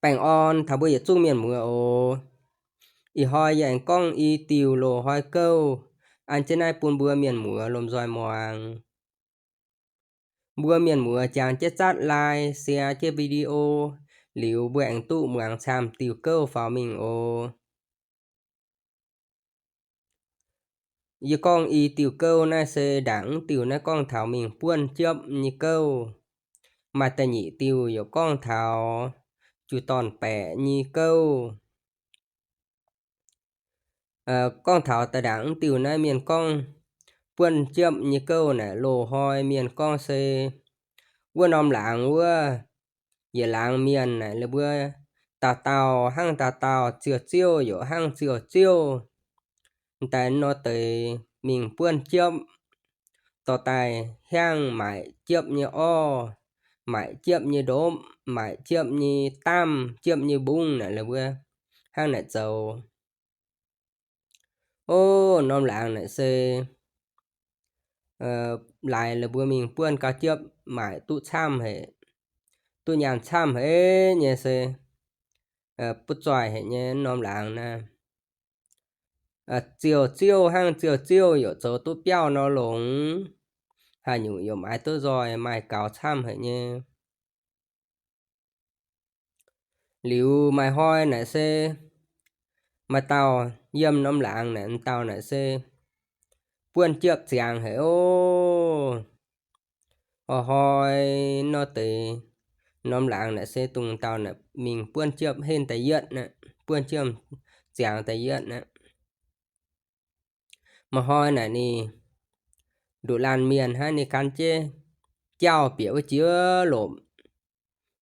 Baengh orn taux mbuo yietc zungv mienh muoz oc. Ih hnoi yie aengx gorngv i diuh loz-hnoi gouv an jienv naaiv bun mbuo mienh muoz lomh nzoih muangx. Mbuo mienh muoz jangx jienv zatv like, share jienv video liuz, mbuo aengx duqv muangx camv diuh gouv faaux mingh oc. Yie gorngv i diuh gouv naaiv se ndaangc mv diuh naaiv gorngv taux mingh buonv jiepv nyei gouv. Maaih da'nyeic diuh yaac gorngv taux juv dorn-baeqc nyei gouv. Gorngv taux da'ndaangc mv diuh naaiv mienh gorngv buonv jiepv nyei gouv naaic, loz-hnoi mienh gorngv se wuov norm laangz wuov, yietc laangz mienh naaic la'buo dauh dauh hnangv dauh dauh, ziouh ziouv yaac hnangv ziouh ziouv. M'daaih nor deix mingh buonv jiepv, dorh daaih hiaangv maaic jiepv nyei orv, maaic jiepv nyei ndopv, maaic jiepv nyei daamv, jiepv nyei mbungv naaic la'buo hnangv naaic zoux. Ov, norm laangz naaic se laaix la'buo mingh buonv gau jiepv maaic duqv camv haic, duqv nyaanh camv haic nyei se butv zoih haic nyei norm laangz naaiv. Ziouh ziouv hnangv ziouh ziouv yaac zoux duqv biauv nor longx, haaix nyungc yaac maaiz duqv nzoih, maaih gaux camv haic nyei. Liuz maaih hnoi naaic se maaih dauh yiem norm laangz naaic, m'dauh naaic se buonv jiepv ziangx haic ov. Ov, hnoi nor deix norm laangz naaic se dongh dauh naaic mingh buonv jiepv henv da'yietv aqv, buonv jiepv ziangx da'yietv aqv. Maaih hnoi naaic ninh nduqc laanh mienh hnangv, ninh gan jienv jauv bieqc wuov jiex lomc,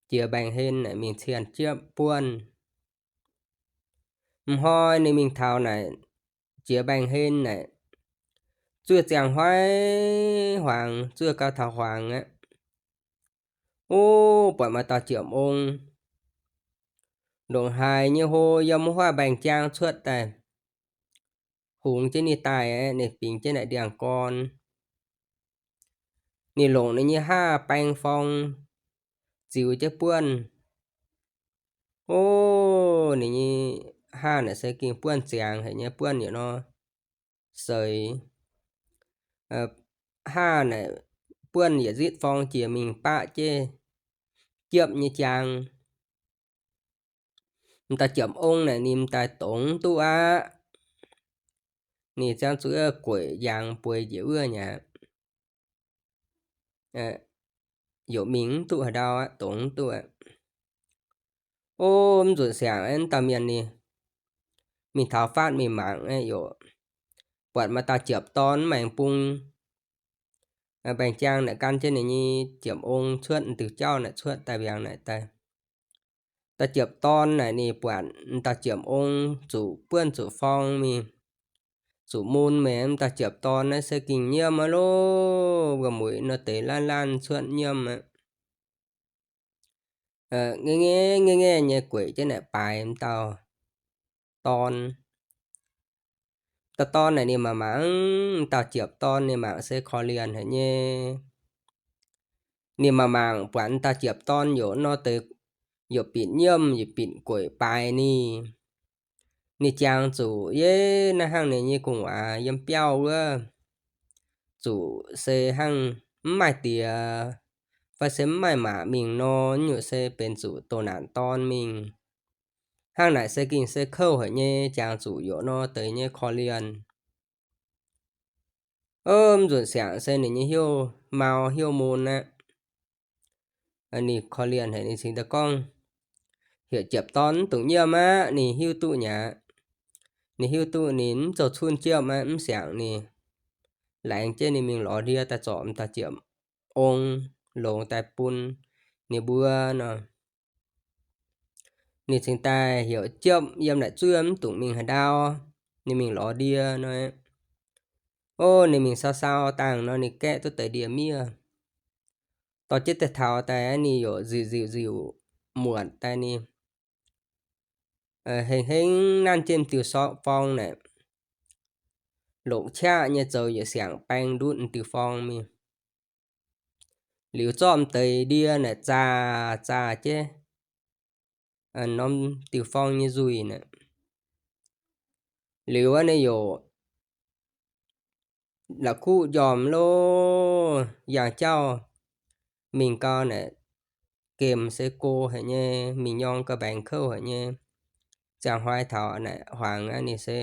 jiex mbaengx-hlen naaic mingh cien jiepv buonv. M'hnoi ninh mingh taux naaic, jiex mbaengx-hlen naaic, zuov ziangh huaix huangx, zuov gau taux huangx aqv. Ov, buatc maaih dauh ziepc ong, ndongc haaix nyei hlo yiem wuov huaav mbaengx-jaang cuotv daaih, hungx jienv ninh daaih aqv. Ninh bingx jienv naaic ndiangx-gorn, ninh longc ninh nyei haav baeng forng ziux jienv buonv. Ov, ninh nyei haav naaic se gengh buonv ziangx haic nyei, buonv yietc nor seix. Haav naaic buonv yietc nzitv forng jiex mingh baqv jienv jiepv nyei jaang. M'daaih ziepc ong naaic ninh m'daaih dongz duqv aqv. Ninh ziangh zuqc gueic njangx bueix njiec wuov nyei aqv. Yaac mingh mv duqv haaix ndau aqv, dongz mv duqv aqv. Ov, mv nzunc siangx aeqv, dauh mienh ninh mingh taux faatv mingh mangc aeqv, yaac buatc maaih dauh ziepc dorn mv maengx bung. Mbaengx-jaang naaic gan jienv ninh nyei ziepc ong cuotv, m'diuh jauv naaic cuotv daaih mbiaangx naaic daaih. Dauh ziepc dorn naaic ninh buatc m'dauh ziepc ong zuqc buonv zuqc forng mingh, zuqc mun mingh, m'dauh ziepc dorn naaiv se gengh nyiemv aqv loh, wuom-mueic nor deix laanh laanh cuotv nyiemv aqv. Ngaeqv ngaeqv ngaeqv ngaeqv nyei gueic jienv naaic baaix m'dauh dorn. Dauh dorn naaic ninh mangc mangc, m'dauh ziepc dorn ninh mangc se korv-lienh haic nyei. Ninh mangc mangc buatc m'dauh ziepc dorn yaac nor deix yaac binc nyiemv, yaac binc gueic baaix ninh. Ninh jangx zuqc yie naaiv hnangv ninh nyei gu'nguaaz yiem biauv wuov, zuqc se hnangv mv maaih diex fai se mv maaih maa mingh nor, nyungc se benx zuqc doh naanc dorn mingh. Hnangv naaic se gengh se kouv haic nyei, jangx zuqc yaac nor deix nyei korv-lienh. Mv nzunc siangx se ninh nyei hnyouv mau hnyouv mun aqv. Ninh korv-lienh haic, ninh cingx daaih gorngv, heuc ziepc dorn mv dungx nyiemv aqv. Ninh hiuv duqv nyei aqv. Ninh hiuv duqv ninh mv zoux cun jiepv aqv, mv siangx ninh laengz jienv ninh mingh lorz ndie daaih zorc m'dauh ziepc ong longx daaih bun ninh mbuo nor. Ninh cingx daaih heuc jiepv yiem naaic zuov mv dungx mingh haaix ndau, ninh mingh lorz ndie nor. Ov, ninh mingh sau sau dangh nor, ninh gaeqv duqv deix ndie-miev. Dorh jienv daaih taux daaih ninh yaac nziuc nziuc nziuc muotc daaih ninh hengx hengx nanv jienv m'diuh forng naaic, longc qaqv nyei zoux yietc siangx baeng ndutv m'diuh forng mingh. Liuz zorqv m'deix ndie naaic zaah zaah jienv, norm diuh forng nyei nzuih naaic. Liuz wuov ninh yaac la'kuqv njormh loh, yangh jauv mingh gau naaic, gemh se go haic nyei, mingh nyorng ga'mbaengx kouv haic nyei. Ziangh hnoi taux naaic huangx aqv, ninh se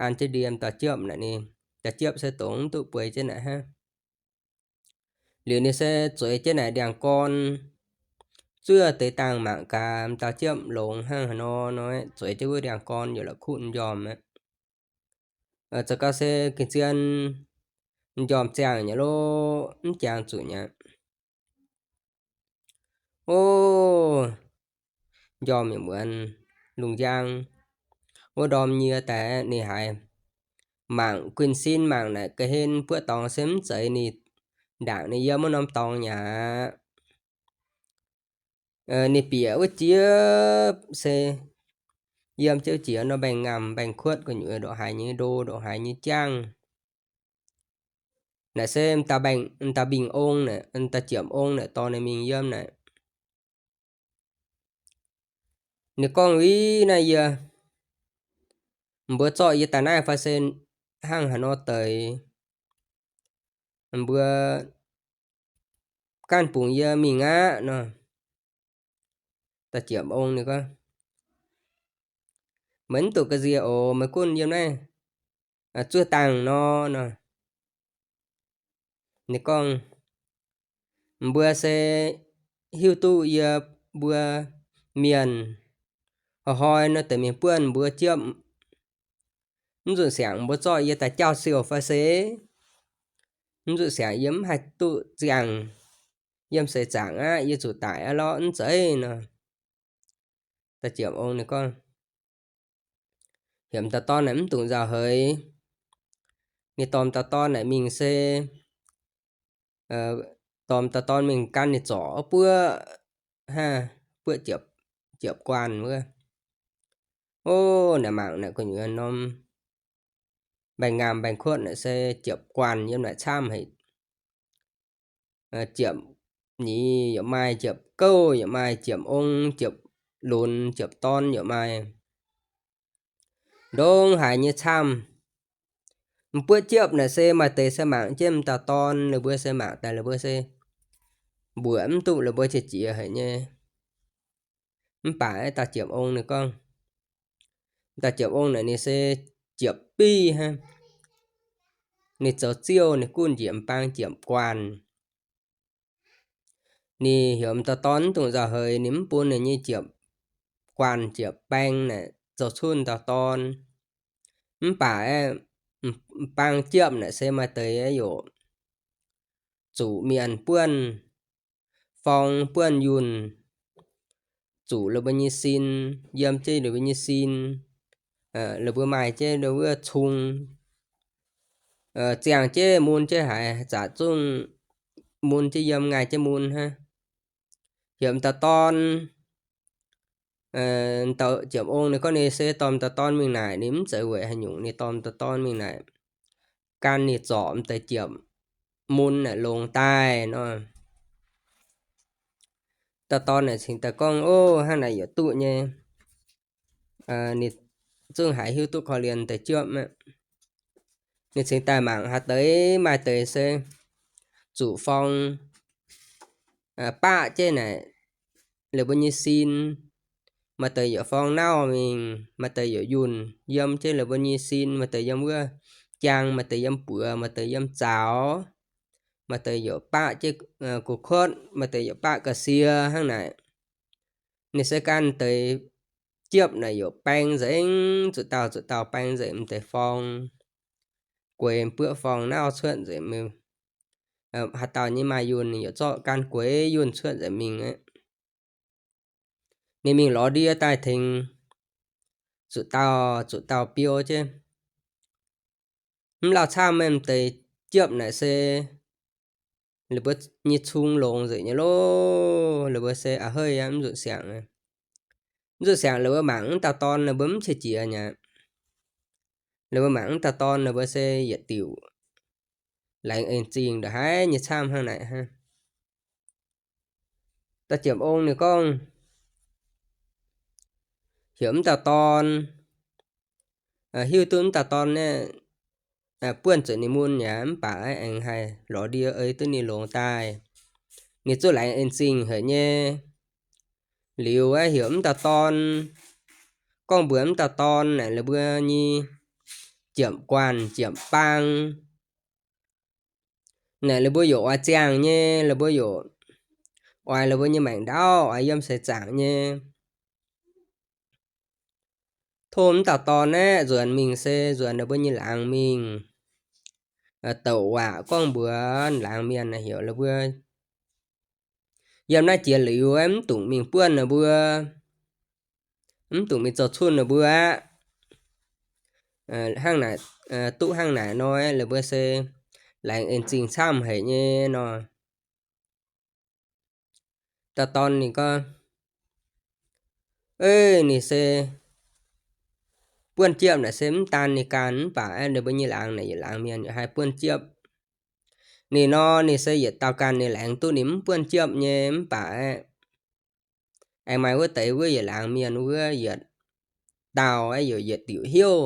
an jienv ndie m'dauh jiepv naaic, ninh da'jiepv se dongh mv duqv bueix jienv naaic hnangv. Liuz ninh se zueiz jienv naaic ndiangx-gorn, zuov deix dangh mangc gaax m'dauh jiepv longx hnangv haaix nor nor, zueiz jienv wuov ndiangx-gorn yaac la'kuqv njormh aqv. Zoux gau se gengh zien njormh ziangh nyei loh, mv jangx zuqc nyei aqv. O, njormh yaac muonz lungh njang wuov ndorm nyie daaih ninh haiz mangc guin sin mangc naaic ga'hlen buoqv dorngx se mv zeiz ninh ndaangc ninh yiem wuov norm dorngx nyei aqv. Ninh bieqc wuov jiex se yiem jienv jiex norm mbaengx-ngamh mbaengx-kuotv gu'nyuoz ndongc haaix nyei ndo, ndongc haaix nyei jangv. Naaic se m'dauh mbingh ong naaic, m'dauh jiepv ong naaic dorh ninh mingh yiem naaic. Ninh gorngv, Ih, naaiv yie, mbuo zorqv yie daaih naaiv fai se hnangv haaix nor deix? Mbuo ganh bungx yie mingh aqv nor. Da'jiepv ong ninh gorngv, Meih mv duqv ga'nziex oc, meih gunv yiem naaiv zuov dangh nor nor. Ninh gorngv, Mbuo se hiuv duqv yie mbuo mienh hnoi-hnoi nor deix mienh buonv mbuo jiepv. Mv zuqc siangx mbuo zorqv yie daaih jauv siouh fai se, mv zuqc siangx yie mv haih duqv ziangh yiem seix zaangc aqv, yie zuqc daic aqv lorqc, mv zeiz nor. Da'jiepv ong ninh gorngv, Heuc m'dauh dorn naaic mv dungx nzauh heix. Ninh dorh m'dauh dorn naaic mingh se dorh m'dauh dorn mingh gan ninh zorc buoqv, hnangv buoqv jiepv guanh wuov. O, naaic mangc naaic gu'nyuoz norm mbaengx-ngamh mbaengx-kuotv naaic se jiepv guanh yiem naaic camv haic. Jiepv nyeiz yaac maaih, jiepv gouv yaac maaih, jiepv ong, jiepv lunx, jiepv dorn yaac maaih. Ndongc haaix nyei camv. M'buoqv jiepv naaic se maaih deix se mangc jienv m'dauh dorn, ninh mbuo se mangc daaih ninh mbuo se mbuoqc mv duqv, ninh mbuo qiex jiez haic nyei. Mv baac da'jiepv ong ninh gorngv, da'jiepv ong naaic ninh se jiepv biv hnangv. Ninh zoux ziouv, ninh gunv njiec m'bang jiepv guanh. Ninh heuc m'dauh dorn mv dungx nzauh heix, ninh mv bun ninh nyei jiepv guanh jiepv baeng naaic zoux cuotv dauh dorn. Mv baac m'bang jiepv naaic se maaih deix yaac zuqc mienh buonv forng buonv yunh, zuqc la'buo nyei sin, yiem jienv la'buo nyei sin, la'buo maaih jienv wuov cung, ziangh jienv mun jienv haiz zaqc zungv mun jienv yiem, ngaih jienv mun hnangv. Heuc m'dauh dorn, m'dauh jiepv ong ninh gorngv ninh se dorh m'dauh dorn mingh naaic, ninh mv zeiz weic haaix nyungc, ninh dorh m'dauh dorn mingh naaic gan ninh zorc m'daaih jiepv mun naaic longx daaih nor. Dauh dorn naaic cingx daaih gorngv, O, hnangv naaic yaac duqv nyei. Ninh zungv haiz hiuv duqv korv-lienh deix jiepv aqv. Ninh cingx daaih mangc haaix deix maaih deix se zuqc forng baqv jienv naaic la'buo nyei sin, maaih deix yaac forng nauv mingh, maaih deix yaac yunh yiem jienv la'buo nyei sin, maaih deix yiem wuov jaang, maaih deix yiem buoz, maaih deix yiem zaux, maaih deix yaac baqv jienv gu'kuotv, maaih deix yaac baqv ga'sie hnangv naaic. Ninh se gan deix jiepv naaic yaac baeng nzengc, zuqc dauh zuqc dauh baeng nzengc m'deix forng, gueix m'buoqv forng nauv cuotv nzengc. Haaix dauh nyei maaih yunh ninh yaac zorqv gan gueix yunh cuotv nzengc mingh aqv. Ninh mingh lorz ndie daaih tengx zuqc dauh zuqc dauh biou jienv. Mv lauh camv, mv deix jiepv naaic se la'buo nyei cung longx nzengc nyei loh. La'buo se a'heiv aqv, mv zuqc siangx. Mv zuqc siangx la'buo mangc mv dauh dorn la'buo mv qiex jiez nyei. La'buo mangc mv dauh dorn la'buo se yietc diuc laengz en zingh ndongc haaix nyei camv hnangv naaic hnangv. Dauh jiepv ong ninh gorngv, heuc mv dauh dorn, hiuv duqv mv dauh dorn naaiv buonv zuqc ninh mun yaac mv baac aengx haih lorz ndie ei duqv ninh longx daaih. Ninh zuqc laengz en zingh haic nyei. Liuz aeqv, heuc mv dauh dorn, gorngv mbuox mv dauh dorn naaic la'buo nyei jiepv guanh jiepv baang naaic la'buo yaac oix ziangh nyei, la'buo yaac oix la'buo nyei maengc ndaauv oix yiem seix zaangc nyei. Tov mv dauh dorn aeqv, nzuonx mingh se nzuonx la'buo nyei laangz mingh douc waac gorngv mbuox laangz mienh heuc la'buo yiem naaiv jiex liuz aeqv, mv dungx mingh buonv ninh mbuo, mv dungx mingh zoux cunh ninh mbuo aqv. Hnangv naaic, duqv hnangv naaic nor, la'buo se laengz en zingh camv haic nyei nor. Dauh dorn ninh gorngv, ninh se buonv jiepv naaic se mv daan ninh ganh mv baac aeqv, ninh mbuo nyei laangz naaic yietc laangz mienh yaac haih buonv jiepv. Ninh nor ninh se yietc dauh ganh ninh laengz duqv ninh mv buonv jiepv nyei mv baac aeqv, aengx maaih wuov deix wuov yietc laangz mienh wuov yietc dauh aeqv, yaac yietc diuc hnyouv.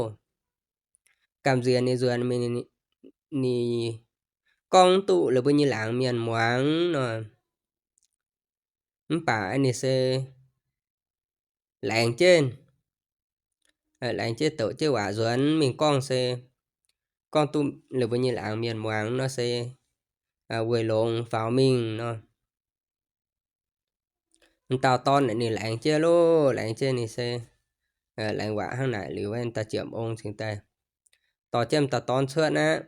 Gamh nziex ninh nzuonx mingh, ninh gorngv duqv la'buo nyei laangz mienh muangx nor, mv baac ninh se laengz jienv, laengz jienv douc jienv waac nzuonx mingh gorngv se gorngv duqv la'buo nyei laangz mienh muangx nor se weic longx faaux mingh nor. M'dauh dorn naaic ninh laengz jienv loh, laengz jienv ninh se laengz waac hnangv naaic liuz, m'dauh ziepc ong cingx daaih dorh jienv m'dauh dorn cuotv aqv.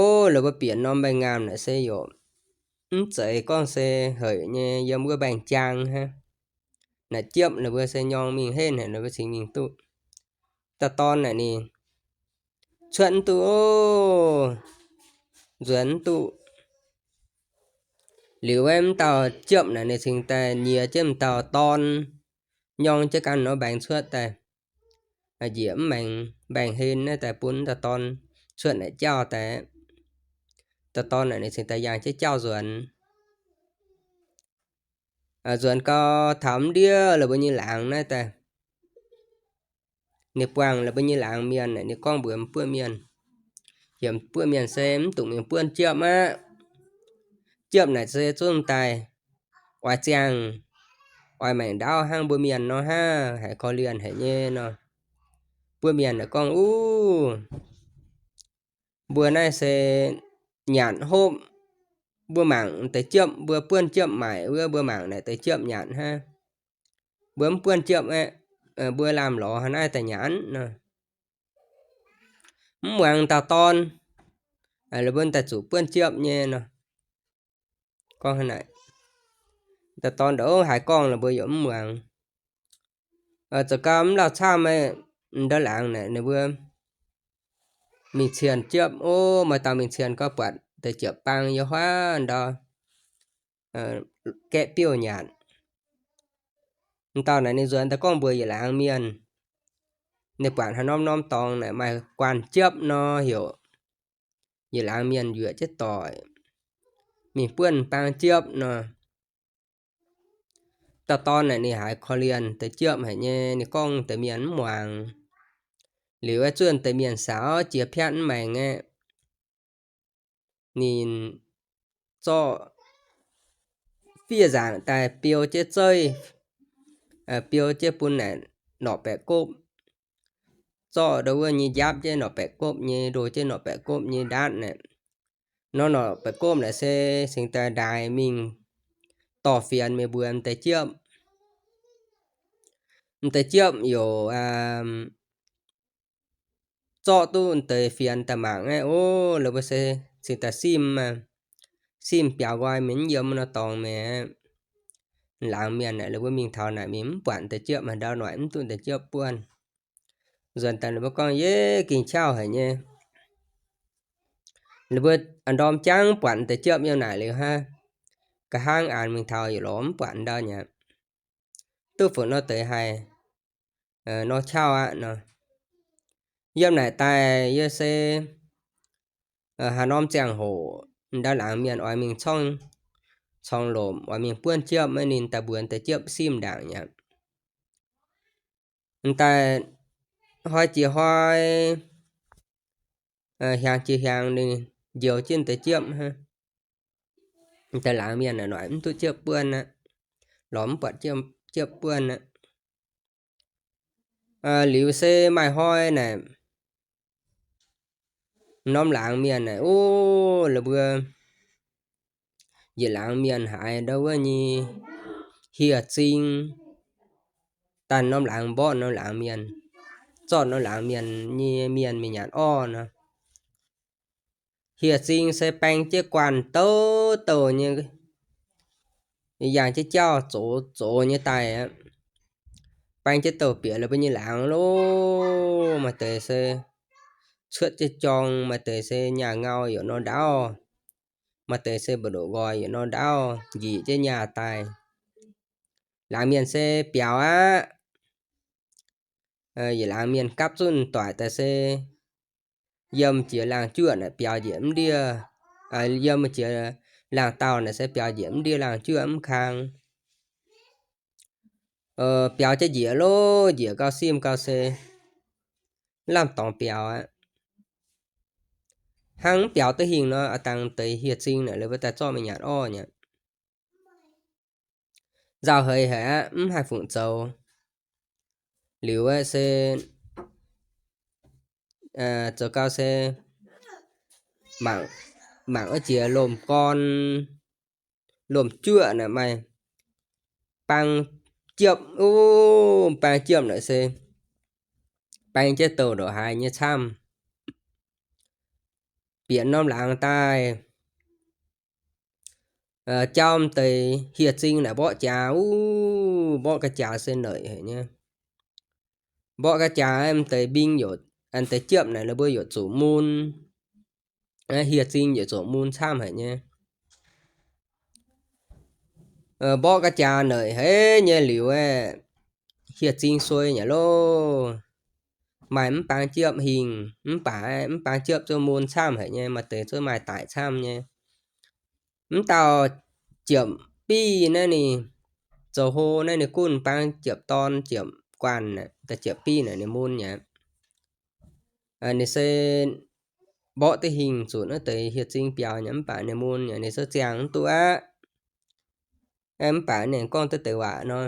O, la'buo bieqc norm mbaengx-ngaamh naaic se yaac mv zeiz gorngv se haic nyei, yiem wuov mbaengx-jaang hnangv. Naaic jiepv la'buo se nyorng mingh henv haic, la'buo cingx mingh duqv. Dauh dorn naaic ninh cuotv mv duqv, nzuonx mv duqv. Liuz aeqv, m'dauh jiepv naaic ninh cingx daaih nyiex jienv m'dauh dorn nyorng jienv ganh norm mbaengx cuotv daaih, njiec mv maengx mbaengx-hlen naaiv daaih bun dauh dorn cuotv naaic jauv daaih. Dauh dorn naaic ninh cingx daaih yangh jienv jauv nzuonx. Nzuonx gau taux mv ndiev la'buo nyei laangz naaiv daaih, ninh buangh la'buo nyei laangz mienh naaic, ninh gorngv mbuox buonv mienh, heuc buonv mienh se mv dungx mingh buonv jiepv aqv. Jiepv naaic se zungv daaih oix ziangh, oix maengc ndaauv hnangv mbuo mienh nor hnangv, haiz korv-lienh haic nyei nor. Buonv mienh naaic gorngv, Uv, mbuo naaiv se nyanc hopv, mbuo mangc deix jiepv, mbuo buonv jiepv maaic wuov, mbuo mangc naaic deix jiepv nyanc hnangv. Mbuo mv buonv jiepv aeqv, mbuo lamh lorz hnangv naaiv daaih nyanc nor. Mv muangx dauh dorn, la'buo daaih zuqc buonv jiepv nyei nor. Gorngv hnangv naaic, dauh dorn ndongc haaix gorngv la'buo yaac mv muangx. Zoux gau mv lauh camv, ndau laangz naaic ninh mbuo mingh cienh jiepv. O, maaih dauh mingh cienh gau buatc deix jiepv baang yiem huaav ndau gaeqv biouv nyanc. M'dauh naaic ninh nzuonx daaih gorngv mbuox yietc laangz mienh, ninh buatc haaix norm norm dorngx naaic maaih guanh jiepv nor, heuc yietc laangz mienh yuoqc jienv doic mingh buonv baang jiepv nor. Dauh dorn naaic ninh haiz korv-lienh deix jiepv haic nyei, ninh gorngv deix mienh mv muangx. Liuz aeqv, zunh deix mienh saaux jiex piatv mv maengx aeqv, ninh zorqv fiev nzaangc daaih biou jienv zeiv, biou jienv bun naaic norqc baeqc gopv, zorqv ndau wuov nyei njapv jienv norqc baeqc gopv nyei, ndo jienv norqc baeqc gopv nyei ndaatv naaic. Nor norqc baeqc gopv naaic se cingx daaih ndaix mingh dorh fienx mingh mbuox m'deix jiepv. M'deix jiepv yaac zorqv duqv m'deix fienx daaih mangc aeqv, o, la'buo se cingx daaih simv, simv biaux nqoi mingh mv yiem nor dorngx mi'aqv. Laangz mienh naaic la'buo mingh taux naaic mingh mv buatc m'deix jiepv, haaix ndau noic mv duqv m'deix jiepv buonv. Nzuonx daaih la'buo gorngv, Yie, ging qauv haic nyei. La'buo a'ndorm jangv buatc m'deix jiepv yiem naaic liuz hnangv, nqa'haav aqc mingh taux yietc lorz mv buatc ndau nyei aqv. Duqv fuqv nor deix haic, nor qauv aqv nor. Yiem naaic daaih yie se haaix norm ziangh hoc ndau laangz mienh oix mingh corng, corng lomc oix mingh buonv jiepv, maiv ninh daaih mbuox m'deix jiepv simv ndaangc nyei aqv. M'daaih hnoi jiex hnoi, hiaangx jiex hiaangx ninh njoux jienv deix jiepv hnangv. M'daaih laangz mienh naaic mv duqv jiepv buonv aqv, lorz mv buatc jiepv buonv aqv. Liuz se maaih hnoi naaic, norm laangz mienh naaic, o, la'mbuo yietc laangz mienh haiz ndau wuov nyei hieh zing, daaih norm laangz mborqv norm laangz mienh, zorqv norm laangz mienh nyei mienh mingh nyanc orv nor. Hieh zing se baeng jienv guanh douc douc nyei, yangh jienv jauv zox zox nyei daaih aqv. Baeng jienv douc bieqc la'mbuo nyei laangz loh, maaih deix se cuotv jienv jorng, maaih deix se nyaah ngau yaac nor ndaauv, maaih deix se mbu'ndoqc nqoi yaac nor ndaauv njiec jienv nyaah daaih. Laangz mienh se biaux aqv. Yietc laangz mienh gapv zunv doic daaih se yiem jiex laangh juoqv naaic biaux njiec mv ndiev, yiem jiex laangh dauh naaic se biaux njiec mv ndiev laangh juoqv mv kang. Biaux jienv njiec loh, njiec gauh simv gauh se lamh dorngx biaux aqv. Hnangv mv biaux duqv hingh nor, a'dangh deix hieh zing naaic la'mbuo daaih zorqv mingh nyanc orv nyei. Nzauh heix haic aqv, mv haih fungc zoux. Liuz aeqv se zoux gau se mangc, mangc wuov jiex lomh gorn, lomh juoqv naaic maaih baang jiepv, o, baang jiepv naaic se baeng jienv douc ndongc haaix nyei camv. Bieqc norm laangz daaih, jauv m'deix hieh zing naaic mborqv jaax, o, mborqv ga'jaax se neic haic nyei. Mborqv ga'jaax m'deix mbing, deix jiepv naaic ninh mbuo yietc zuqc mun, hieh zing yietc zuqc mun camv haic nyei. Mborqv ga'jaax neic haic nyei liuz aeqv, hieh zing suei nyei loh. Maaih mv baang jiepv hingh, mv baac mv baang jiepv zuqc mun camv haic nyei, maaih deix zuqc maaih daic camv nyei. Mv dauh jiepv biv naaiv ninh zoux hlo naaiv ninh gunv baang jiepv dorn jiepv guanh, da'jiepv biv naaic ninh mun nyei. Ninh se mborqv duqv hingh zuqc naaiv deix hieh zing biaux nyei, mv baac ninh mun nyei, ninh se ziangh mv duqv aqv. Mv baac ninh gorngv duqv deix waac nor,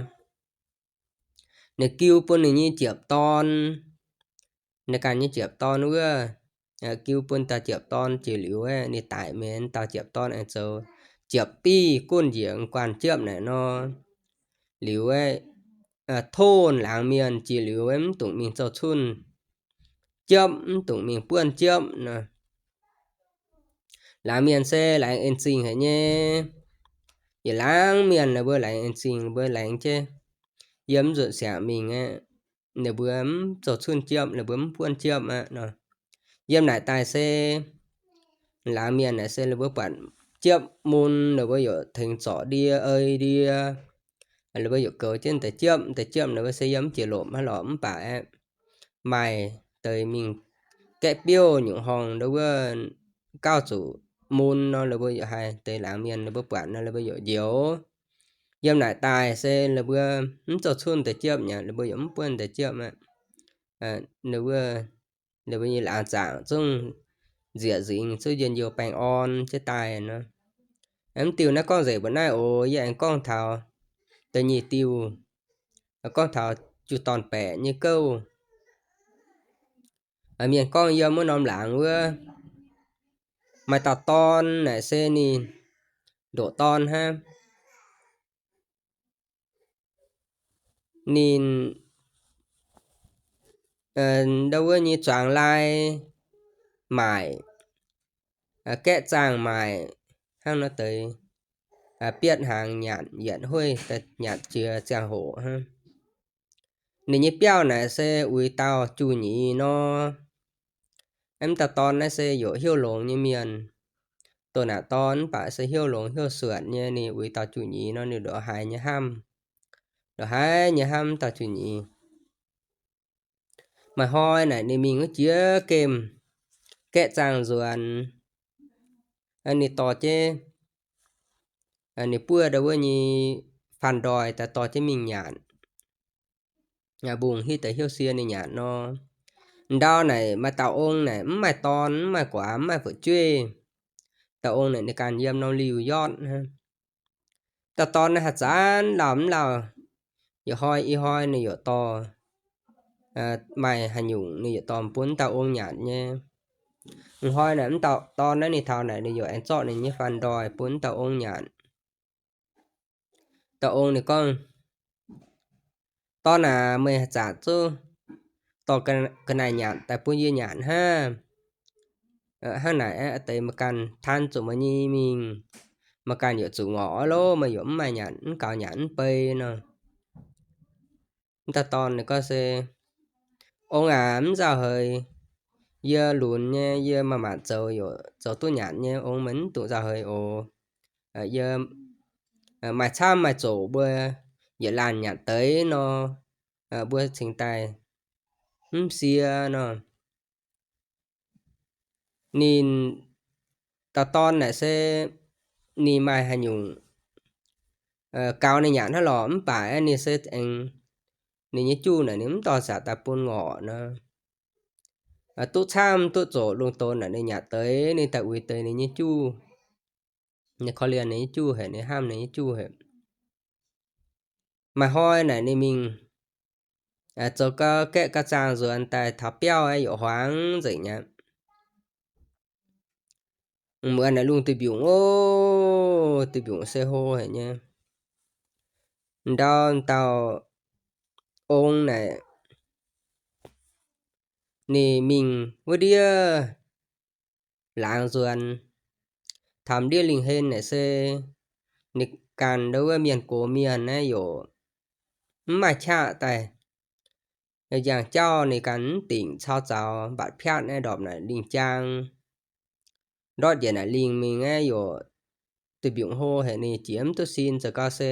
ninh giu bun ninh nyei jiepv dorn, ninh ganh nyei jiepv dorn wuov, giu bun dauh jiepv dorn jiex liuz aeqv, ninh daic mi'aqv, dauh jiepv dorn aengx zoux jiepv biv gunv njiec guanh jiepv naaic nor. Liuz aeqv, tov laangz mienh jiex liuz aeqv, mv dungx mingh zoux cunh jiepv, mv dungx mingh buonv jiepv nor. Laangz mienh se laengz en zingh haic nyei. Yietc laangz mienh ninh mbuo laengz en zingh, ninh mbuo laengz jienv yiem mv nzunc siangx mingh aeqv, ninh mbuo mv zoux cunh jiepv, ninh mbuo mv buonv jiepv aqv nor. Yiem naaic daaih se laangz mienh naaic se ninh mbuo buatc jiepv mun, ninh mbuo yaac tengx zorc ndie ei ndie, ninh mbuo yaac goux jienv deix jiepv, deix jiepv ninh mbuo se yiem mv jiex lomc hnangv lorqc, mv baac aeqv, maaih deix mingh gaeqv biouv nyungc horngh ndau wuov gauh zuqc mun nor, ninh mbuo yaac haih, deix laangz mienh ninh mbuo buatc nor ninh mbuo yaac njoux. Yiem naaic daaih se ninh mbuo mv zoux cunh deix jiepv nyei, ninh mbuo yaac mv buonv deix jiepv aqv. Ninh mbuo, ninh mbuo nyei laangz zaangc zungv nzieqc nzingx, zungv njien-youh baengh orn jienv daaih nor. Mv diuh naaiv gorngv nzengc mbuo naaiv oc. Yie aengx gorngv taux da'nyeic diuh, gorngv taux juv dorn baeqc nyei gouv. Mienh gorngv yiem wuov norm laangz wuov, maaih dauh dorn naaic se ninh ndoqc dorn hnangv. Ninh ndau wuov nyei zuangx lai maaic, gaeqv zaangh maaic hnangv nor deix, bietv hnaangx nyanc yietc hueiv, nyanc jiex ziangh hoc hnangv. Ninh nyei biauv naaic se uix dauh juv-nyeiz nor. Mv dauh dorn naaiv se yoc hnyouv longx nyei mienh. Doh naaic dorn mv baac se hnyouv longx hnyouv suonc nyei, ninh uix dauh juv-nyeiz nor, ninh ndongc haaix nyei hnamv, ndongc haaix nyei hnamv dauh juv-nyeiz. Maaih hnoi naaic ninh mingh wuov jiex gemh gaeqv zaangh nzuonx, ninh dorh jienv, ninh buov ndau wuov nyei faan ndoih daaih dorh jienv mingh nyanc. mbungh hitv deix hnyouv sie ninh nyanc nor. Ndau naaic maaih dauh ong naaic mv maaih dorn, mv maaih guaax, mv maaih fu'jueiv. Dauh ong naaic ninh ganh yiem norm liuh yotv hnangv. Dauh dorn naaiv haaix zanc lauh mv lauh, yietc hnoi i hnoi ninh yaac dorh, maaih haaix nyungc ninh yaac dorh bun dauh ong nyanc nyei. Hnoi naaic mv dauh dorn naaiv ninh taux naaic ninh yaac aengx zorqv ninh nyei faan ndoih bun dauh ong nyanc. Dauh ong ninh gorngv, Dorn aac, meih haaix zanc zungv dorh ga'naaiv nyanc daaih bun yie nyanc hnangv? Hnangv naaic aqv, deix meih ganh tan zuqc meih nyei mingh, meih ganh yaac zuqc ngorc lov, meih yaac mv maaih nyanc, mv gaux nyanc mv bei nor. Mv dauh dorn ninh gorngv se, Ong aac, mv nzauh heix. Yie lunx nyei, yie maaih maanc zoux yaac zoux duqv nyanc nyei. Ong, meih mv dungx nzauh heix oc. Yie maaih camv maaih zoqc mbuo yietc laanh nyanc deix nor, mbuo cingx daaih mv sie nor. Ninh dauh dorn naaic se ninh maaih haaix nyungc gaux ninh nyanc hnangv lorqc, mv baac ninh se aengx ninh nyei juv naaic ninh mv dorh nzac daaih bun ngorc nor. Duqv camv duqv zoqc lungh donx naaic ninh nyanc deix, ninh daaih uix deix ninh nyei juv. Ninh korv-lienh ninh nyei juv haic, ninh hnamv ninh nyei juv haic. Maaih hnoi naaic ninh mingh zoux gau gaeqv gau zaangh nzuonx daaih taux biauv aeqv, yaac huangx nzengc aqv. Muonz naaic lungh duih mbiungc, ov, duih mbiungc se hlo haic nyei. Ndau dauh ong naaic ninh mingh wuov ndiev laangz nzuonx, taux ndiev lingh hlen naaic se ninh ganh ndau wuov mienh gox mienh naaiv yaac mv maaih qaqv daaih. Njang jauv ninh ganh mv dingc cau zaux mbatc piatv naaiv ndorpc naaic lingh jaang. Ndortv njiec naaic lingh mingh aeqv, yaac duih mbiungc hlo haic, ninh jiex mv duqv sin, zoux gau se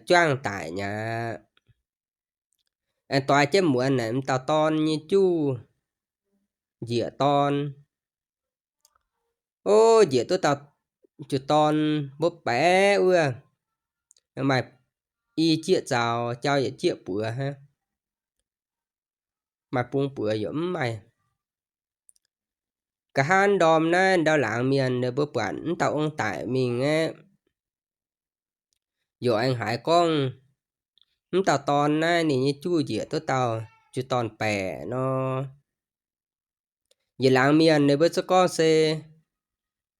juangv daic nyei aqv. Aengx doix jienv muonz naaic m'dauh dorn nyei juv njiec dorn. Ov, njiec duqv dauh juh dorn mbuo baeqc wuov, maaih i jieqv zaux, jauv yietc jieqv buoz hnangv, maaih bung buoz yaac mv maaih. Nqa'haav ndorm naaiv ndau laangz mienh ninh mbuo buatc m'dauh ong daic mingh aeqv, yaac aengx haiz gorngv m'dauh dorn naaiv ninh nyei juv njiec duqv dauh juh dorn-baeqc nor. Yietc laangz mienh ninh mbuo zungv gorngv se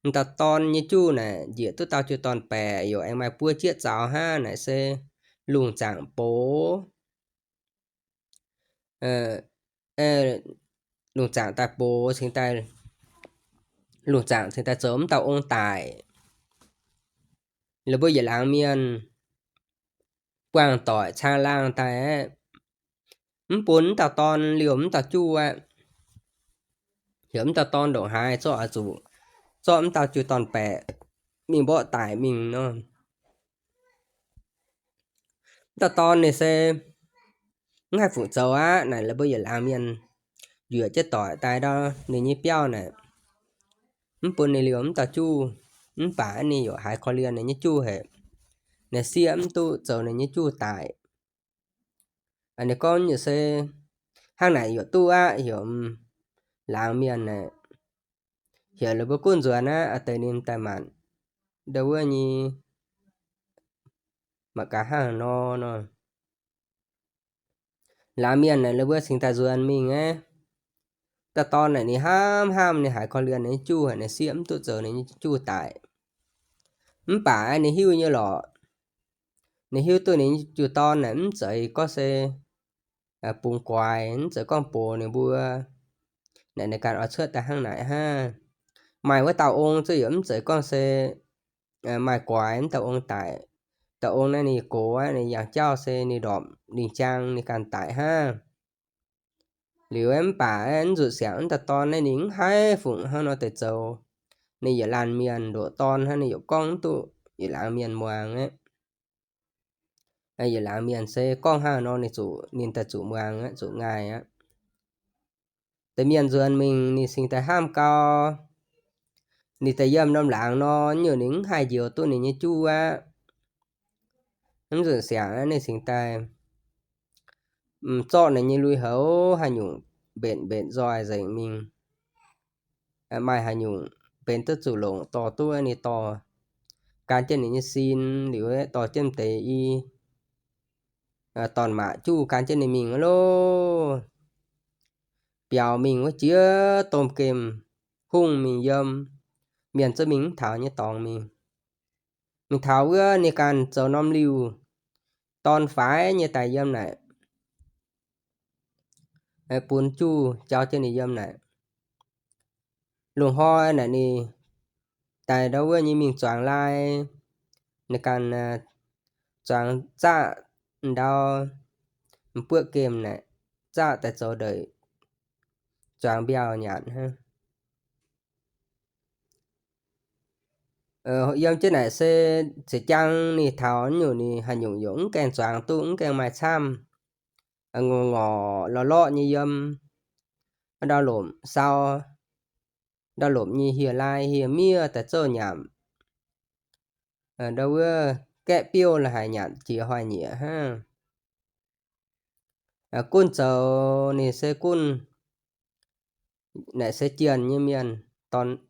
m'dauh dorn nyei juv naaic njiec duqv dauh juh dorn-baeqc yaac aengx maaih buo jieqv zaux hnangv naaic se lungh zaangc box. Lungh zaangc daaih box cingx daaih, lungh zaangc cingx daaih zoux m'dauh ong daic. Ninh mbuo yietc laangz mienh buangh doic caangh laangh daaih aeqv, mv bun m'dauh dorn liouh m'dauh juv aqv. Heuc m'dauh dorn ndongc haaix zorqv oix zuqc zorqv m'dauh juh dorn-baeqc mingh mborqv daic mingh nor. M'dauh dorn ninh se mv haih fu'zoux aqv naaic, laaix mbuo yietc laangz mienh yuoqc jienv doic daaih ndau ninh nyei biauv naaic, mv bun ninh liouh m'dauh juv. Mv baac ninh yaac haiz korv-lienh ninh nyei juv haic. Ninh sieqv mv duqv zoux ninh nyei juv daic. Ninh gorngv nyei se hnangv naaic yaac duqv aqv, heuc laangz mienh naaic, heuc laaix mbuo gunv nzuonx aqv, deix ninh daaih maanc ndau wuov nyei, mangc gaax hnangv haaix nor nor. Laangz mienh naaic laaix mbuo cingx daaih nzuonx mingh aqv. Dauh dorn naaic ninh hnamv hnamv ninh haiz korv-lienh ninh nyei juv haic, ninh sieqv mv duqv zoux ninh nyei juv daic. Mv baac ninh hiuv nyei lorqc, ninh hiuv duqv ninh nyei juh dorn naaic mv zeiz gorngv se bungx guaix, mv zeiz gorngv box ninh mbuo. Naaic ninh ganh oix cuotv daaih hnangv naaic hnangv. Maaih wuov dauh ong zungv yaac mv zeiz gorngv se maaih guaix mv dauh ong daic. Dauh ong naaiv ninh gox aqv, ninh yangh jauv se ninh ndorpc lingh jaang ninh ganh daic hnangv. Liuz mv baac mv nzunc siangx mv dauh dorn naaiv ninh mv haih fungc hnangv nor deix zoux. Ninh yietc laanh mienh ndoqc dorn hnangv, ninh yaac gorngv mv duqv yietc laangz mienh muangx aqv. Yietc laangz mienh se gorngv hnangv nor ninh zuqc, ninh daaih zuqc muangx aqv, zuqc ngaih aqv. Deix mienh nzuonx mingh ninh cingx daaih hnamv gau. Ninh daaih yiem norm laangz nor, nyungc ninh mv haih njoux duqv ninh nyei juv aqv. Mv nzunc siangx ninh cingx daaih zorqv ninh nyei lui-houx haaix nyungc mbenc mbenc nzoih nzengc mingh. Maaih haaix nyungc benx duqv zuqc longc dorh duqv ninh dorh, gan jienv ninh nyei sin liuz dorh jienv deix i dorn maac juv gan jienv ninh mingh loh. Biaux mingh wuov jiex domh gemh hungh mingh yiem, mienh zungv mingh mv taux nyei dorngx mingh. Mingh taux wuov ninh ganh zoux norm liuh, dorn faix nyei daaih yiem naaic, bun juv jauv jienv ninh yiem naaic. Lungh hnoi naaic ninh daaih ndau wuov nyei mingh zuangx lai, ninh ganh zuangx zaqv ndau, m'buoqv gemh naaic, zaqv daaih zoux ndeic, zuangx mbiauh nyanc hnangv. Yiem jienv naaic se ziex jaang ninh taux nyungc ninh haaix nyungc yaac mv gaengh zuangx duqv, mv gaengh maaih camv. Ngorc ngorc lorqc lorqc nyei yiem, ndau lomc sau, ndau lomc nyei hieh lai hieh miev daaih zouv nyanc. Ndau wuov gaeqv biouv la'haic nyanc jiex hoic nyieqc hnangv. Gunv zoux ninh se gunv naaic se jienh nyei mienh,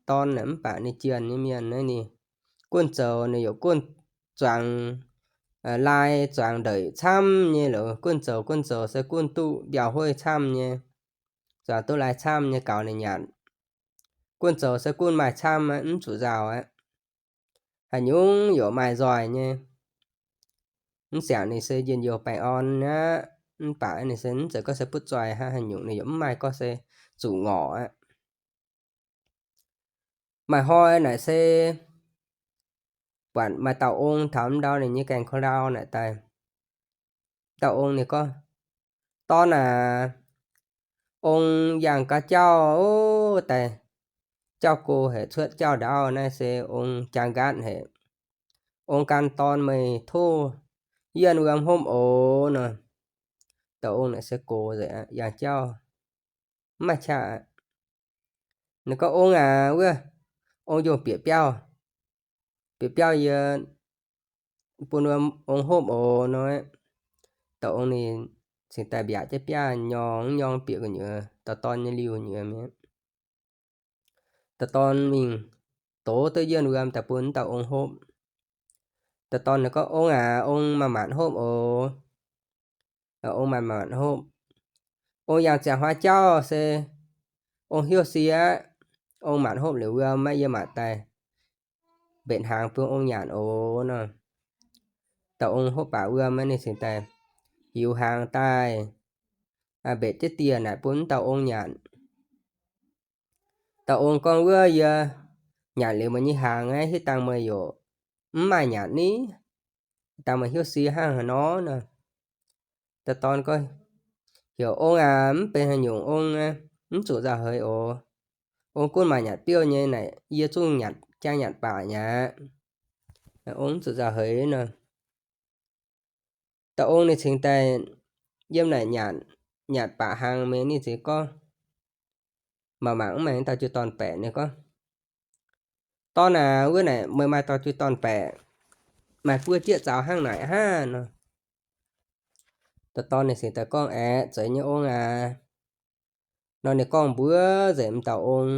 dorn naaic mv baac ninh jienh nyei mienh naaiv ninh gunv zoux ninh yaac gunv zuangx lai zuangx ndeic camv nyei loz, gunv zoux gunv zoux se gunv duqv mbiauh hueiv camv nyei, zuangx duqv lai camv nyei gaux ninh nyanc. Gunv zoux se gunv maaih camv aqv, mv zuqc nzauh aqv. Haaix nyungc yaac maaih nzoih nyei. Mv siangx ninh se njien-youh baengh orn aqv, mv baac ninh se mv zeiz gorngv se butv zoih hnangv, haaix nyungc ninh yaac mv maaih gorngv se zuqc ngorc aqv. Maaih hnoi naaic se buatc maaih dauh ong taux mv ndau ninh nyei gaengh ko ndau naaic daaih. Dauh ong ninh gorngv, Dorn aac, ong yangh gaax jauv daaih, jauv go haic, cuotv jauv ndau naaiv se ong jaang nqaatv haic. Ong gan dorn meih tov yienh wuom hopv oc nor. Dauh ong naaic se gox nzengc aqv, yangh jauv mv maaih qaqv aqv. Ninh gorngv, Ong aac, wuov ong njongh bieqc biauv, bieqc biauv yie bun wuom ong hopv oc nor. Dauh ong ninh cingx daaih mbiaac jienv biaav nyorng nyorng bieqc gu'nyuoz dauh dorn nyei liuh nyuoz mi'aqv. Dauh dorn mingh dox duqv yienh wuom daaih bun dauh ong hopv. Dauh dorn ninh gorngv, Ong aac, ong maanc maanc hopv oc. Ong maanc maanc hopv. Ong yangh ziangh hnoi jauv se ong hnyouv sie aqv. Ong maanc hopv liuz wuom aqv, yie maanc daaih mbenc hnaangx bun ong nyanc oc nor. Dauh ong hopv baac wuom aqv, ninh cingx daaih hiuv hnaangx daaih, mbenc jienv dieh naaic bun dauh ong nyanc. Dauh ong gorngv, Wuov yie nyanc liuz meih nyei hnaangx aqv, hitv dangh meih yaac mv maaih nyanc ni, dangh meih hnyouv sie hnangv haaix nor nor. Dauh dorn gorngv, Heuc ong aac, mv benx haaix nyungc ong aqv, mv zuqc nzauh heix oc. Ong gunv maaih nyanc biouv nyei naaic, yie zungv nyanc, jangx nyanc baac nyei aqv. Ong mv zuqc nzauh heix nor. Dauh ong ninh cingx daaih yiem naaic nyanc, nyanc baac hnaangx mingh ninh cingx gorngv, mangc mangc mv maaih dauh jiu-dorn baeqc. Ninh gorngv, Dorn aac, wuov naaic meih maaih dauh jiu-dorn baeqc, maaih buo jieqv zaux hnangv naaic hnangv nor. Dauh dorn ninh cingx daaih gorngv, Aeqv, zeiz nyei ong aac. Nor ninh gorngv mbuox nzengc m'dauh ong,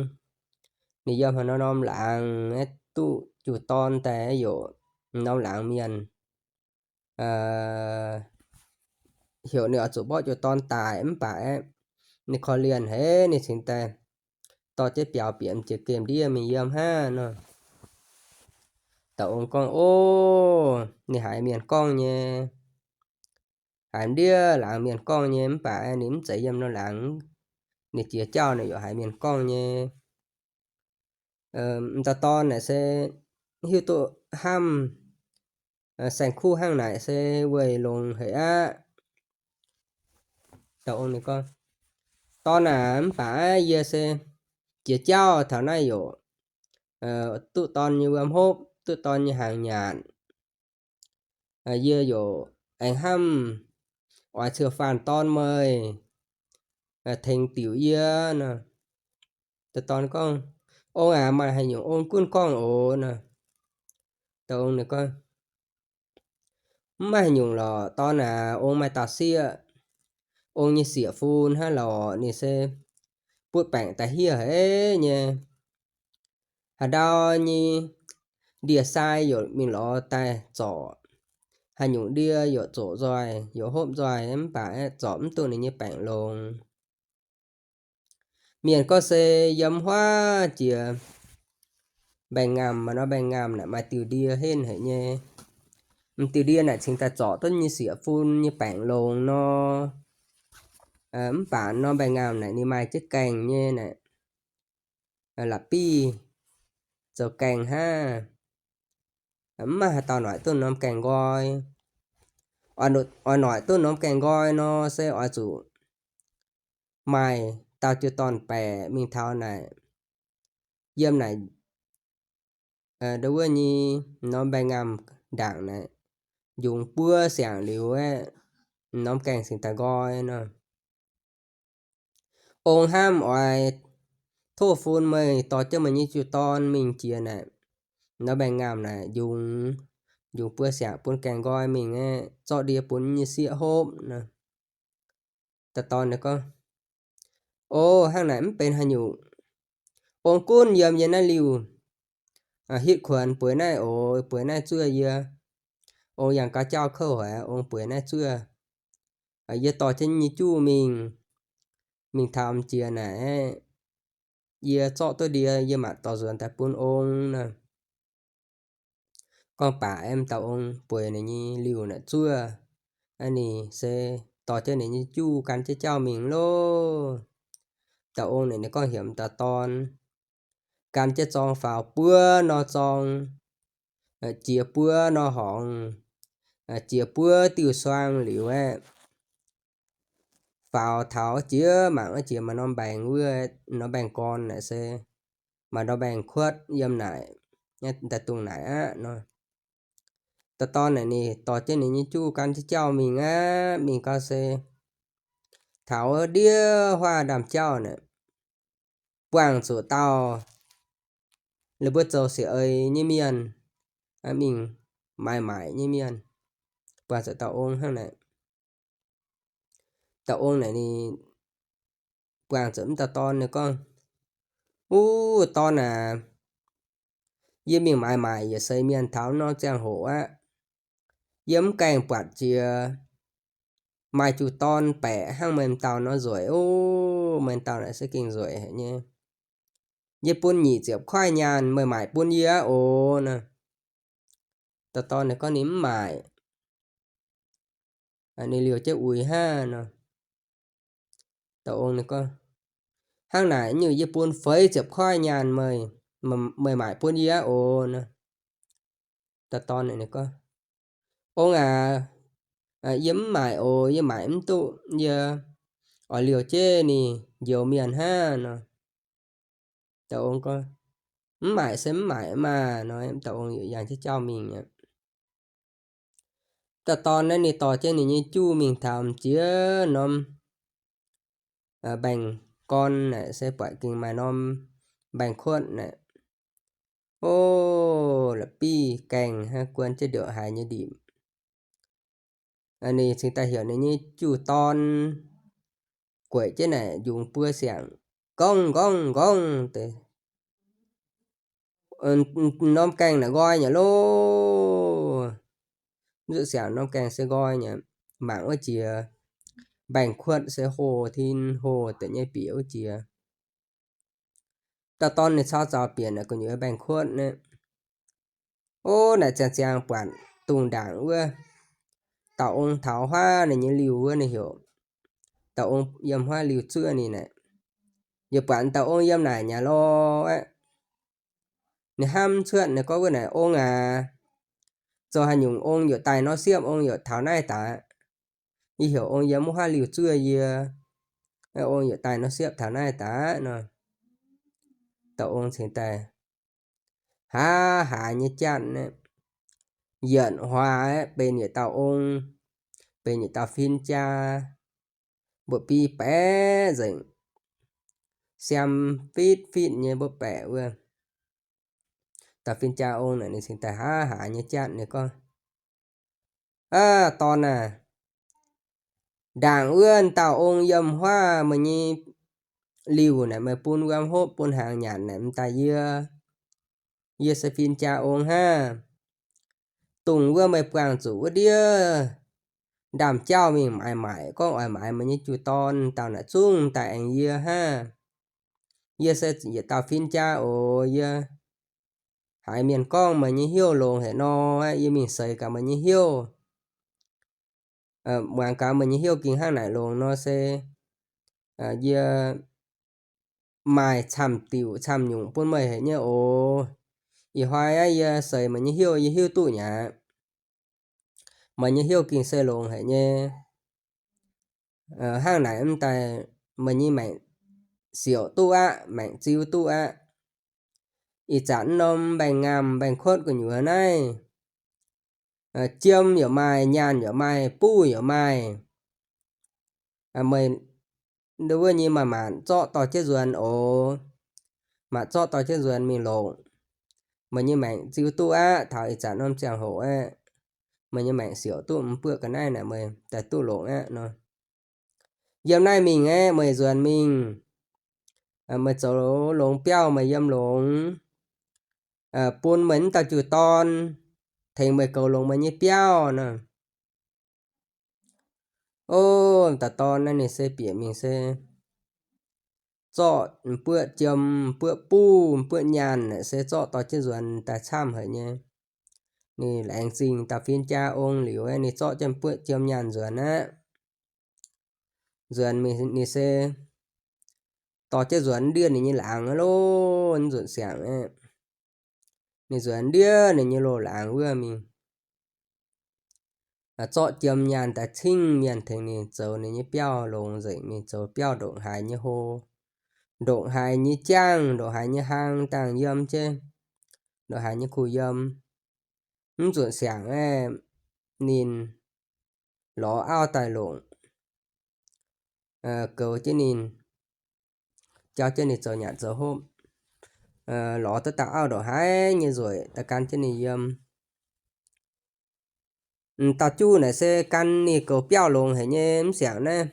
ninh yiem haaix norm laangz aeqv, duqv jiu-dorn daaih aeqv, yaac norm laangz mienh heuc ninh oix zuqc mborqv jiu-dorn daic mv baac aeqv, ninh korv-lienh haic, ninh cingx daaih dorh jienv biaux bieqc m'jiex gemh ndiev mingh yiem hnangv nor. Dauh ong gorngv, O, ninh haiz mienh gorngv nyei, haiz ndiev laangz mienh gorngv nyei mv baac ninh mv zeiz yiem norm laangz, ninh jiex jauv ninh yaac haiz mienh gorngv nyei. M'dauh dorn naaic se hiuv duqv hnamv saeng-kuv hnangv naaic se weic longx haic aqv. Dauh ong ninh gorngv, Dorn aac, mv baac yie se jiex jauv taux naaiv yaac duqv dorn nyei wuom hopv, duqv dorn nyei hnaangx nyanc. Yie yaac aengx hnamv oix ciex faanh dorn meih tengx diuc yie nor. Dauh dorn gorngv, Ong aac, maaih haaix nyungc ong gunv gorngv oc nor. Dauh ong ninh gorngv, Mv maaih haaix nyungc lorqc, dorn aac, ong maaih dauh sieqv. ong nyei sieqv-fun hnangv lorqc. Ninh se butv baengc daaih hiev haic nyei. Haaix ndau nyei ndie-sai yaac mingh lorz daaih zorc, haaix nyungc ndie yaac zoqc nzoih, yaac hopv nzoih, mv baac zorc mv duqv ninh nyei baengc longx. Mienh gorngv se yiem huaav jiex mbaengx-ngamh, maaih norm mbaengx-ngamh naaic maaih diuh ndie henv haic nyei. M'diuh ndie naaic cingx daaih zorc duqv nyei sieqv-fun nyei baengc longx nor, mv baac norm mbaengx-ngamh naaic ninh maaih jienv gaengh nyei naaic, la'bieiv zoux gaengh hnangv. Mv maaih haaix dauh noic duqv norm gaengh nqoi. Oix noic duqv norm gaengh nqoi nor se oix zuqc maaih dauh jiu-dorn baeqc mingh taux naaic, yiem naaic, ndo wuov nyei norm mbaengx-ngamh ndaangc naaic, njungx buo siangx liuz aeqv, norm gaengh cingx daaih nqoi nor. Ong hnamv oix tov fun meih dorh jienv meih nyei jiu-dorn mingh jiex naaic, norm mbaengx-ngamh naaic njungx, njungx buo siangx bun gaengh nqoi mingh aeqv, zorqv ndie bun nyei sieqv hopv nor. Dauh dorn ninh gorngv, O, hnangv naaic mv benx haaix nyungc. Ong gunv yiem yie naaiv liuh, hitv kuonx bueix naaiv oc, bueix naaiv zuov yie. Ong yangh gaux jauv kouv haic, ong bueix naaiv zuov. Yie dorh jienv nyei juv mingh, mingh taux m'jiex naaic, yie zorqv duqv ndie yie mangc dorh nzuonx daaih bun ong nor. Gorngv baac aeqv, dauh ong bueix ninh nyei liuh naaic zuov, ninh se dorh jienv ninh nyei juv gan jienv jauv mingh loh. Dauh ong naaic ninh gorngv heuc dauh dorn gan jienv zorng faaux buo nor zorng, jiex buo nor horngz, jiex buo diuh suang liuz aeqv, faaux taux jiex mangc wuov jiex maaih norm mbaengx wuov, norm mbaengx gorn naaic se maaih norm mbaengx kuotv yiem naaic, daaih dungh naaic aqv nor. Dauh dorn naaic ninh dorh jienv ninh nyei juv gan jienv jauv mingh aqv. Mingh gau se taux ndiev huaav ndaamv-jauv naaic, buangh zuqc dauh la'buov zoux siec-eix nyei mienh, mingh maaiz maaic nyei mienh, buangh zuqc dauh ong hnangv naaic. Dauh ong naaic ninh buangh zuqc mv dauh dorn ninh gorngv, Uv, dorn aac, yie mingh maaiz maaic yietc seix mienh taux norm ziangh hoc aqv. Yie mv gaengh buatc jiex maaih jiu-dorn baeqc hnangv meih m'dauh nor nzueic. Uv, meih m'dauh naaic se gengh nzueic haic nyei. Yie bun nyic ziepc koiv nyaanh meih maaic bun yie aqv oc nor. Dauh dorn ninh gorngv ninh mv maaic. Ninh liouh jienv uix hnangv nor. Dauh ong ninh gorngv, Hnangv naaic nyungc yie bun feix ziepc koiv nyaanh meih, meih maaic bun yie aqv oc nor. Dauh dorn ninh gorngv, Ong aac, yie mv maaic oc, yie maaic mv duqv, yie oix liouh jienv ninh njoux mienh hnangv nor. Dauh ong gorngv, Mv maaic se mv maaic maah nor. Dauh ong yaac yangh jienv jauv mingh aqv. Dauh dorn naaiv ninh dorh jienv ninh nyei juv mingh taux m'jiex norm mbaengx gorn naaic se buatc gengh maaih norm mbaengx kuotv naaic. O, la'bieiv gaengh hnangv guon jienv ndiouc haaix nyei ndipc. Ninh cingx daaih heuc ninh nyei juv-dorn gueic jienv naaic njungx buo siangx, nqorngv nqorngv nqorngv deix. Norm gaengh naaic nqoi nyei loh. Mv zuqc siangx, norm gaengh se nqoi nyei. Mangc wuov jiex mbaengx kuotv se hoh tin hoh deix nyei bieqc wuov jiex. Dauh dorn ninh cau zaux bieqc naaic gu'nyuoz mbaengx kuotv naaiv. O, naaic ziangh ziangh buatc dungh ndaangc wuov dauh ong taux huaav ninh nyei liuh wuov, ninh heuc dauh ong yiem huaav liuh zuov ninh naaic. Yaac buatc dauh ong yiem naaic nyei lorqc aqv. Ninh hnamv cuotv, ninh gorngv wuov naaic, Ong aac, zoux haaix nyungc ong yaac daaih nor siepv, ong yaac taux naaiv daaih. Yie heuc ong yiem wuov huaav liuh zuov yie, ong yaac daaih nor siepv taux naaiv daaih nor. Dauh ong cingx daaih haav haaix nyei jatv, yietc huaax benx yietc dauh ong, benx yietc dauh fin-jaa, mbuo biei baeqc nzengc, siam fitv fitv nyei mbuo baeqc wuov. Dauh fin-jaa ong naaic ninh cingx daaih haav haaix nyei jatv, ninh gorngv, Aav, dorn aah! Ndaangc wuov dauh ong yiem huaav meih nyei liuh naaic, meih bun wuom hopv bun hnaangx nyanc naaic m'daaih yie, yie se fin-jaa ong hnangv. Dongh wuov meih buangh zuqc wuov ndiev ndaamv-jauv mingh maaiz maaic, gorngv oix maaiz meih nyei juv-dorn dauh naaic zungv daaih aengx yie hnangv. Yie se yietc dauh fin-jaa oc. Yie haiz mienh gorngv meih nyei heuv longx haic nor, yie mingh seix gaax meih nyei heuv. Muangx gaax meih nyei heuv ging hnangv naaic longx nor se, yie maaih camv diuc camv nyungc bun meih haic nyei oc. Ih hnoi aqv, yie seix meih nyei heuv, yie hiuv duqv nyei aqv. Meih nyei heuv ging se longx haic nyei. Hnangv naaic m'daaih meih nyei maengc siouc duqv aqv, maengc ziu duqv aqv. Ih zanc norm mbaengx-ngaamh mbaengx-kuotv gu'nyuoz naaiv, jiem yaac maaih, nyaanh yaac maaih, buv yaac maaih. Meih ndau wuov nyei maaih maanc zorqv dorh jienv nzuonx oc. Maanc zorqv dorh jienv nzuonx mingh longc. Meih nyei maengc ziu duqv aqv. Taux ih zanc norm ziangh hoc aeqv, meih nyei maengc siouc duqv m'buoqv ga'naaiv naaic, meih daaih duqv longc aqv nor. Yiem naaiv mingh aeqv, meih nzuonx mingh, meih zoux longx biauv meih yiem longx, bun meih m'dauh juv-dorn tengx meih goux longx meih nyei biauv nor. O, dauh dorn naaiv ninh se bieqc mingh se zorqv m'buoqv jiem, m'buoqv buv, m'buoqv nyaanh naaic se zorqv dorh jienv nzuonx daaih camv haic nyei. Ninh laengz zingh dauh fin-jaa ong liuz, ninh zorqv jienv m'buoqv jiem nyaanh nzuonx aqv. Nzuonx ninh se dorh jienv nzuonx ndiev ninh nyei laangz loh, nzunc siangx aeqv, ninh nzuonx ndiev ninh nyei loz-laangz wuov mingh, zorqv jiem nyaanh daaih cingv mienh tengx ninh zoux ninh nyei biauv longx nzengc, ninh zoux biauv ndongc haaix nyei hlo, ndongc haaix nyei jangv, ndongc haaix nyei hlang dangh yiem jienv, ndongc haaix nyei kuh yiem. Mv nzunc siangx aeqv, ninh lorz auv daaih longc, goux jienv ninh, jauv jienv ninh zoux nyanc zoux hopv, lorz duqv dauh auv ndongc haaix nyei nzueic daaih gan jienv ninh yiem. M'dauh juv naaic se gan ninh goux biauv longx haic nyei mv siangx naaiv.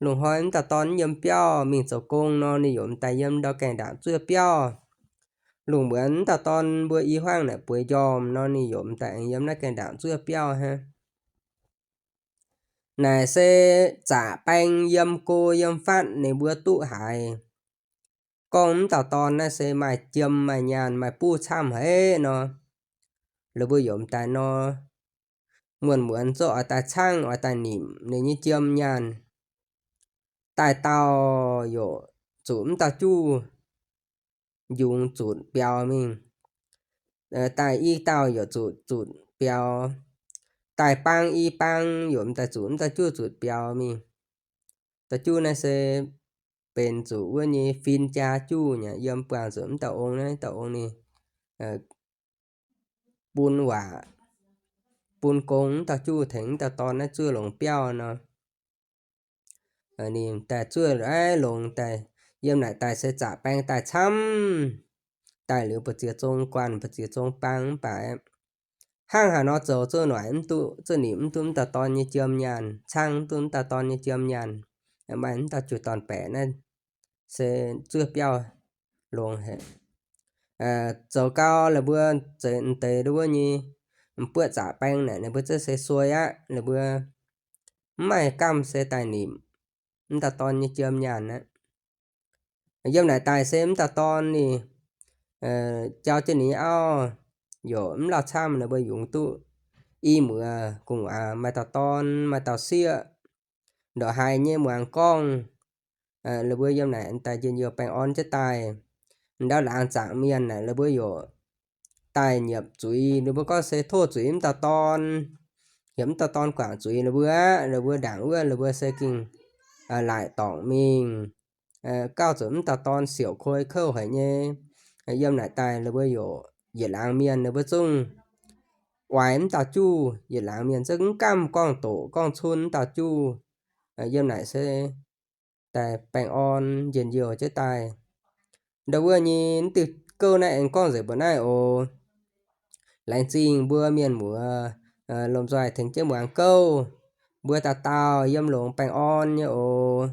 Lungh hnoi m'dauh dorn mv yiem biauv mingh zoux gong nor, ninh yaac m'daaih yiem ndau gaengh ndaangc zuov biauv. Lungh muonz m'dauh dorn mbuo i hmuangv naaic bueix njormh nor, ninh yaac m'daaih aengx yiem naaiv gaengh ndaangc zuov biauv hnangv. Naaic se zaqc baeng yiem go yiem fatv ninh mbuo duqv haiz. Gorngv m'dauh dorn naaiv se maaih jiem maaih nyaanh maaih buv camv haic nor, la'buo yaac m'daaih nor, muonz muonz zungv oix daaih caangv oix daaih nimc ninh nyei jiem nyaanh. Daaih dauh yaac zuqc m'dauh juv njungx zutc biaux mingh. Daaih i dauh yaac zuqc zutc biaux. Daaih baang i baang yaac m'daaih zuqc m'dauh juv zutc biaux mingh. Dauh juv naaiv se benx zuqc wuov nyei fin-jaa juv nyei, yiem buangh zuqc m'dauh ong naaiv, dauh ong ninh bun waac, bun gong m'dauh juv tengx m'dauh dorn naaiv zuov longx biauv nor. Ninh daaih zuov aav longx daaih, yiem naaic daaih se zaqc baeng daaih camv. Daaih liuz mbu'ziex zong guanh, mbu'ziex zong baang mv baac hnangv haaix nor zoux zuov noic mv duqv, zuov nimc mv duqv m'dauh dorn nyei jiem nyaanh, caangv mv duqv m'dauh dorn nyei jiem nyaanh. Maaih m'dauh juv dorn-baeqc naaiv se zuov biauv longx haic. Zoux gau la'buo zeix m'deix wuov nyei m'buoqv zaqc baeng naaic ninh mbuo zuov se suei aqv, ninh mbuo mv maaih gamh se daaih nimc m'dauh dorn nyei jiem nyaanh aqv. Yiem naaic daaih se m'dauh dorn ninh jauv jienv ninh nyei auv yaac mv lauh camv, ninh mbuo yungz duqv i muoz gu'nguaaz, maaih dauh dorn maaih dauh sieqv, ndongc haaix nyei muangx gorngv. Ninh mbuo yiem naaic daaih njien-youh baengh orn jienv daaih. Ndau laangz zaangc mienh naaic ninh mbuo yaac daaih nyiepc zuiz, ninh mbuo gorngv se tov zuiz m'dauh dorn, heuc m'dauh dorn guangc zuiz ninh mbuo aqv. Ninh mbuo ndaangc wuov ninh mbuo se gengh laaic dorngc mingh, gauh zuqc m'dauh dorn siouc koi kouv haic nyei. Yiem naaic daaih ninh mbuo yaac yietc laangz mienh ninh mbuo zungv oix m'dauh juv, yietc laangz mienh zungv mv gamh gorngv doqc gorngv cun m'dauh juv. Yiem naaic se daaih baengh orn njien-youh jienv daaih. Ndau wuov nyei mv diuh gouv naaiv aengx gorngv nzengc mbuo naaiv oc. Laengz zingh mbuo mienh muoz lomh nzoih tengx jienv muangx gouv. Mbuo dauh dauh yiem longx baengh orn nyei oc.